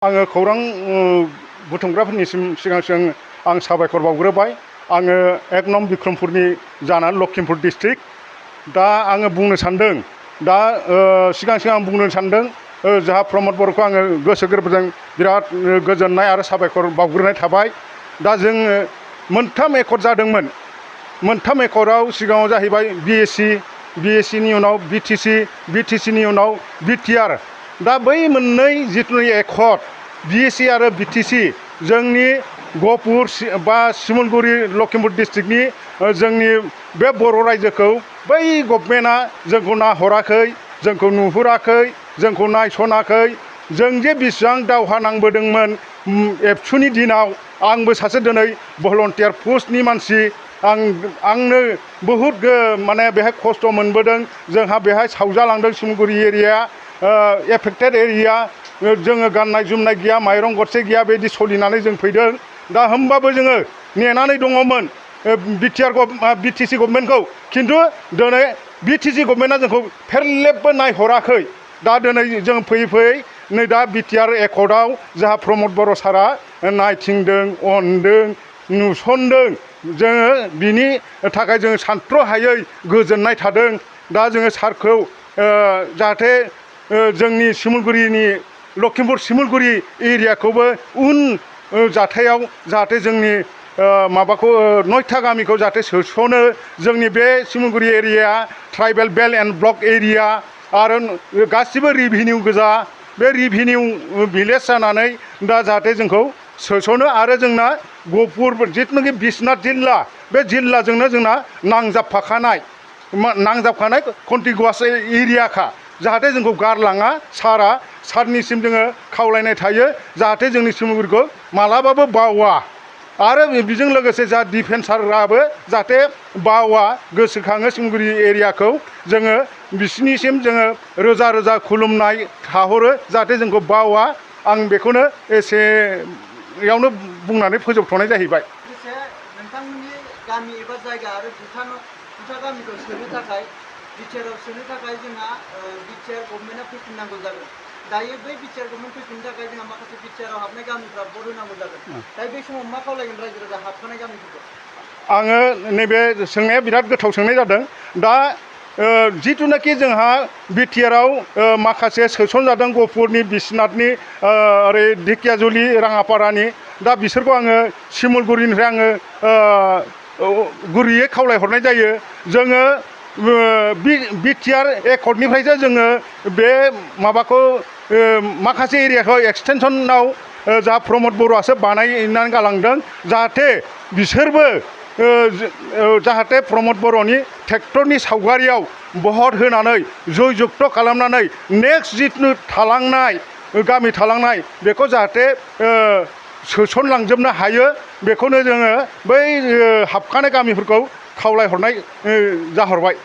आङो खौरां बुथुमग्राफोरनिसिम सिगां आं साबायखर बावग्रोबाय। आङो 1 नं बिक्रमपुरनि जानानै लखिमपुर डिस्ट्रिक्ट। दा आङो बुंनो सानदों, दा सिगां आं बुंनो सानदों जोंहा प्रमद बर'खौ आङो गोसो गोरबोजों बिराद गोजोननाय आरो साबायखर बावग्रोनाय थाबाय। दा जोङो मोनथाम एकर्ड जादोंमोन। मोनथाम एकर्डआव सिगाङाव जाहैबाय BSc नि उनाव BTC नि उनाव BTR। दा बै मोननै जिथु एकर्ड BSc आरो BTC जोंनि गहपुर बा सिमलगुरि लखिमपुर डिस्ट्रिक्टनि जोंनि बे बर' रायजोखौ बै गभर्नमेन्टआ जोंखौ नाहराखै, जोंखौ नुहुराखै, जोंखौ नायसनाखै। जों जे बेसेबां दावहा नांबोदोंमोन एबसुनि दिनाव, आंबो सासे दिनै भलन्टियार पस्टनि मानसि। आंनो बहुद माने बेहाय खस्थ' मोनबोदों। जोंहा बेहाय सावजालांदों सिमलगुरि एरिया एफेक्टेड एरिया। जोङो गाननाय जोमनाय गैया, माइरं गरसे गैया, बेबायदि सोलिनानै जों फैदों। दा होमबाबो जोङो नेनानै दङमोन BTC गभर्नमेन्टखौ। खिन्थु दिनै BTC गभर्नमेन्टआ जोंखौ फेरलेबबो नायहराखै। दा दिनै जों फैयै नै दा BTR एकर्डआव जोंहा प्रमद बर' सारा नायथिंदों, अनदों, नुसनदों। जोङो बिनि थाखाय जोङो सानथ्र'हायै गोजोननाय थादों। दा जोङो सारखौ जाहाथे जोंनि सिमलगुरिनि लखिमपुर सिमलगुरि एरियाखौबो उन जाथायाव जाहाथे जोंनि माबाखौ 9था गामिखौ जाहाथे सोसनो। जोंनि बे सिमलगुरि एरियाया tribal belt and block area आरो गासिबो रिभिनिउ गोजा। बे रिभिनिउ भिलेज जानानै दा जाहाथे जोंखौ सोसनो। आरो जोंना गहपुर जिथुनाखि बिश्वनाथ जिल्ला, बे जिल्लाजोंनो जोंना नांजाबफाखानाय कन्टिगुवास एरियाखा। जाहाथे जोंखौ गारलाङा सारनिसिम जोङो खावलायनाय थायो जाहाथे जोंनि सिमलगुरिखौ मालाबाबो बावा। आरो बेजों लोगोसे जा डिफेन्साराबो जाहाथे बावा, गोसोखाङो सिमलगुरि एरियाखौ। जोङो बिसिनिसिम जोङो रोजा रोजा खुलुमनाय थाहरो जाहाथे जोंखौ बावा। आं बेखौनो एसेयावनो बुंनानै फोजोबथ'नाय जाहैबाय। नोंथांमोननि गामि एबा जायगा आरो दुथा गामिखौ सोनो थाखाय BTRआव सोनो थाखाय जोंहा BTR गभर्नमेन्टआ फैफिननांगौ जागोन। दायो बै BTR गभर्नमेन्ट फैफिननो थाखाय जोंहा माखासे BTRआव हाबनाय गामिफ्रा भट होनांगौ जागोन। दा बे समाव मा खावलायगोन रायजो राजा हाबखानाय गामिफोरखौ? आङो नैबे सोंनाया बिराद गोथाव सोंनाय जादों। दा जिथुनाखि जोंहा BTRआव माखासे सोसनजादों गहपुरनि, बिश्वनाथनि, ओरै ढेकियाजुलि, राङापारानि। दा बिसोरखौ आङो सिमलगुरिनिफ्राय आङो गुरैयै खावलायहरनाय जायो। जोङो BTR एकर्डनिफ्रायसो जोङो बे माबाखौ माखासे एरियाखौ एक्सटेनसनाव जा प्रमद बर'आसो बानायनानै गालांदों। जाहाथे बिसोरबो जाहाथे प्रमद बर'नि ट्रेक्टरनि सावगारियाव भट होनानै जय जुक्त खालामनानै नेक्स्ट जिथु गामि थालांनाय बेखौ जाहाथे सोसनलांजोबनो हायो। बेखौनो जोङो बै हाबखानाय गामिफोरखौ खावलायहरनाय जाहरबाय।